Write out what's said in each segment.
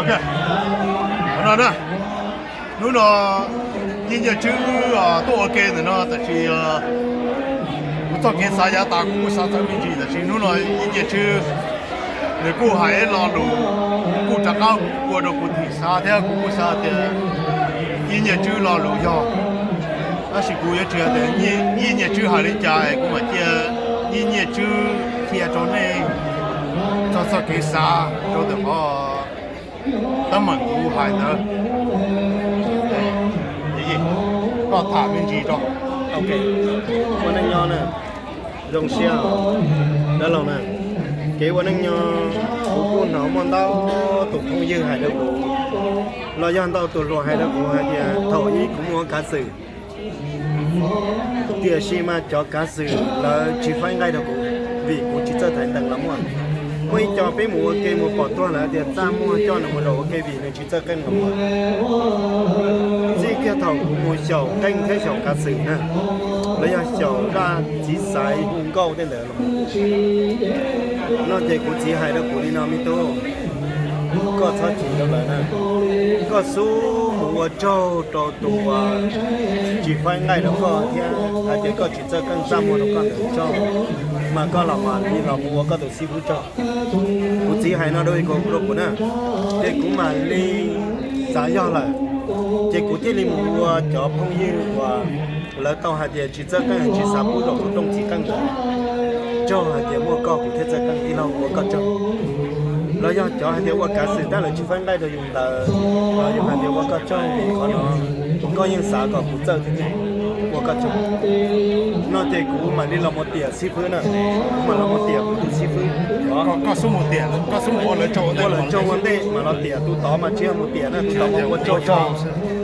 Ok, no na, hnub no Yeej Nyiaj Tswb tuaj ua ke ntawm no, tab sis kuv txoj kev xav yav tas kuv kuj xav txawv me ntsis, tab sis hnub no Yeej Nyiaj Tswb nws kuj hais ib lo lus kuj rov qab ua rau kuv thim xav thiab kuv kuj xav tias Yeej Nyiaj Tswb lo lus yog, tab sis kuv yuav tsis hais tias Yeej Nyiaj Tswb hais li cas es kuv mam cia Yeej Nyiaj Tswb qhia rau nej txog txoj kev xav rau ntawm qhov teeb meem kuv hais ntawd. Koj tham me ntsis rau. Ok, ua neej nyob na, zoo siab dab laug na. Kev ua neej nyob kuv kuj hnov muaj ntau tus phooj ywg hais rau kuv, los yog ntau tus hluas hais rau kuv hais tias thaum ub kuv muaj ua kav xwm, tiam sis mas cov kav xwm lawv tsis faib nqaij rau kuv, vim kuv tsis txawj thaiv ntees los muaj. Muaj ib co peb mus ua ke mus pom tuag lawm tias txaj muag coj nws mus zaum ua ke vim nws tsis txawj qeej los muaj. Txij kiag thaum kuv mus xyaum qeej thiab xyaum kav xwm na, los yog xyaum zaj txiv xaiv hu nkauj tej ntawd los no ces kuv txiv hais rau kuv li no, me tub, koj txhob chim rau lawv na, koj xub mus ua tsaug rau tus uas tsis faib nqaij rau koj thiab hais tias koj tsis txawj qeej txaj muag rau koj ntawd tsaug, mas koj los mam li los mus ua koj tus xib fwb tsaug. Kuv txiv hais no rau kuv, rau kuv na, ces kuv mam li xav yog lawm, ces kuv thiaj li mus ua cov phooj ywg uas lawv tau hais tias tsis txawj qeej tsis xav pub rau kuv rooj txiv qeej ntawd tsaug, hais tias muaj koj kuv thiaj txawj qeej, tij laug ua koj tsaug. Los yog cov hais tias ua kav xwm tab lawv tsis faib nqaij rau yus ntawd, los yus hais tias ua koj tsaug vim qhov no koj yeej xav kom kuv txawj thiab, ua koj tsaug. No ces kuv mam li los mus tiam xib fwb na, kuv mam los mus tiam kuv tus xib fwb. Koj xub mus tiam, koj xub mus ua lawv tsaug ua ntej, ua lawv tsaug ua ntej mas los tiam tus tod mas tsis yog mus tiam na, tus tod mus ua tsaug tso.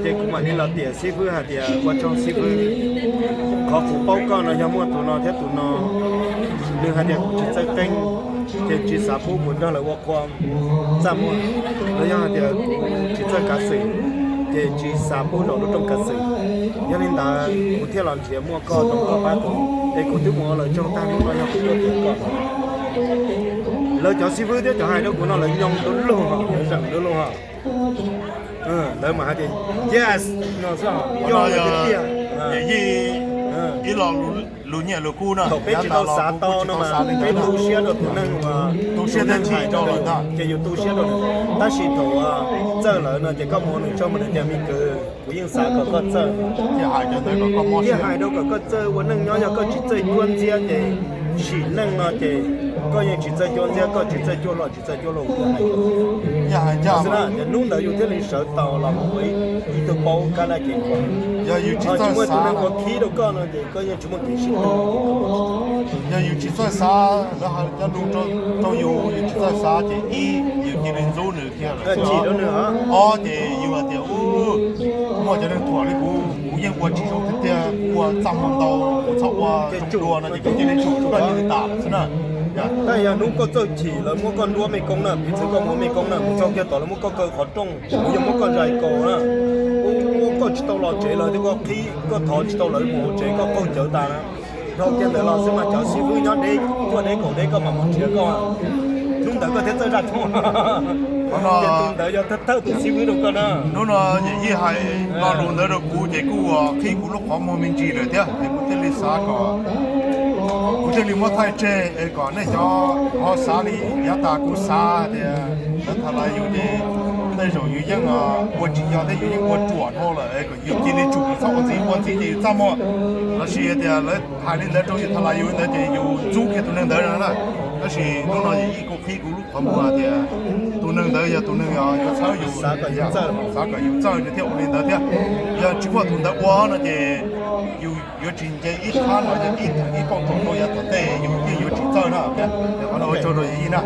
Ces kuv mam li los tiam xib fwb hais tias ua tsaug xib fwb, qhov kuv paub koj no yog muaj tus no thiab tus no, nws hais tias kuv tsis txawj qeej, ces tsis xav pub kuv nrog lawv ua qhua txaj muag, los yog hais tias kuv tsis txawj kav xwm, ces tsis xav pub zaum lub rooj kav xwm. Yog li ntawd kuv thiaj los nrhiav muaj koj, koj pab kuv, es kuv twb mus ua lawv tsaug tag, hnub no yog kuv tuaj tiam koj. Lawv cov xib fwb thiab cov hais rau kuv no lawv nyoo ntu lug, lawv zeem ntu lug. Lawv mas hais tias yes no xwb, yog lawv tiag tiag. Ib lo lus nyiaj lus kub na, thaum peb tsis tau xav tau no mas peb tu siab rau tus neeg, tu siab thiab chim rau lawm ntag, ces yus tu siab rau nws. Tab sis thaum txawj lawm no ces koj mus ua nws tsaug mas nws tias me kwv, kuv yeej xav kom koj txawj. Thiaj hais rau kom koj txawj ua neej nyob, yog koj tsis txawj cuab ntxiab ces sim neej no ces koj yeej tsis txawj cuab ntxiab, koj tsis txawj cuab luaj, tsis txawj cuab luaj. Hnub ntawd yus thiaj li sawv tau los ua ib tug paub kab dab kev khuam. Yog yus tsis txawj xav, ua khib rau koj no ces koj yeej tsis muaj kev sib tw. Yog yus tsis txawj xav, lawv hais cov lus rau yus, yus tsis txawj xav ces ib, yus cia li ntxub nws kiag lawm. Ob ces yus hais tias muaj cov neeg thuam li kuv, kuv yeej ua tsis zoo tiag tiag, kuv ua txaj muag ntau, kuv txhob ua zoo dua no ces koj cia li tsum, koj cia li tas xwb na. Tab yog hnub koj txawj chim lawv muab koj nruab mej koob na, piv txwv koj mus ua mej koob na, mus txog kiag tom lawv muab koj kaw qhov rooj, lawv yuav muab koj zais kaus na, ua koj tsis tau los tsev lawm thiab koj qhib, koj thov tsis tau lawv mus hauv tsev, koj qaug cawv tas na. Dhau kiag ntawd los xwb mas cov xib fwb nyob deb, tuaj deb kaum deb koj mam mus nrhiav koj. Hnub ntawd koj thiaj txawj zaj tshoob. Ces tus ntawd yog thawj thawj tus xib fwb rau koj na. Hnub no yawm yij hais lo lus ntawd rau kuv ces kuj ua qhib kuv lub qhov muag me ntsis lawm thiab, es kuv thiaj li xav kom, kuv thiaj li muab thaij tseg es kom nej cov ho xav li yav tas kuv xav tias lawv tham lais yus ces tej zaum yus yeej ua tsis yog thiab yus yeej ua ruam dhau lawm, es kom yus cia li tsum, txhob ua ntxiv, ua ntxiv ces yus txaj muag. Lossis tias lawv hais li ntawd rau yus, tham lais yus li ntawd ces yus ntxub kiag tus neeg ntawd no na. Tab sis hnub no yawm yij kuj qhib kuv lub qhov muag tias tus neeg ntawd yog tus neeg yuav txhawb yus, xav kom yus txawj nws thiaj ua li ntawd thiab. Yog tsis muaj tus ntawd ua no ces yus yuav tsis nce ib thab los yog ib theem ib pauj tsaus rau yav tom ntej, yus yeej yuav tsis txawj na. Qhov no ua tsaug rau yawm yij na.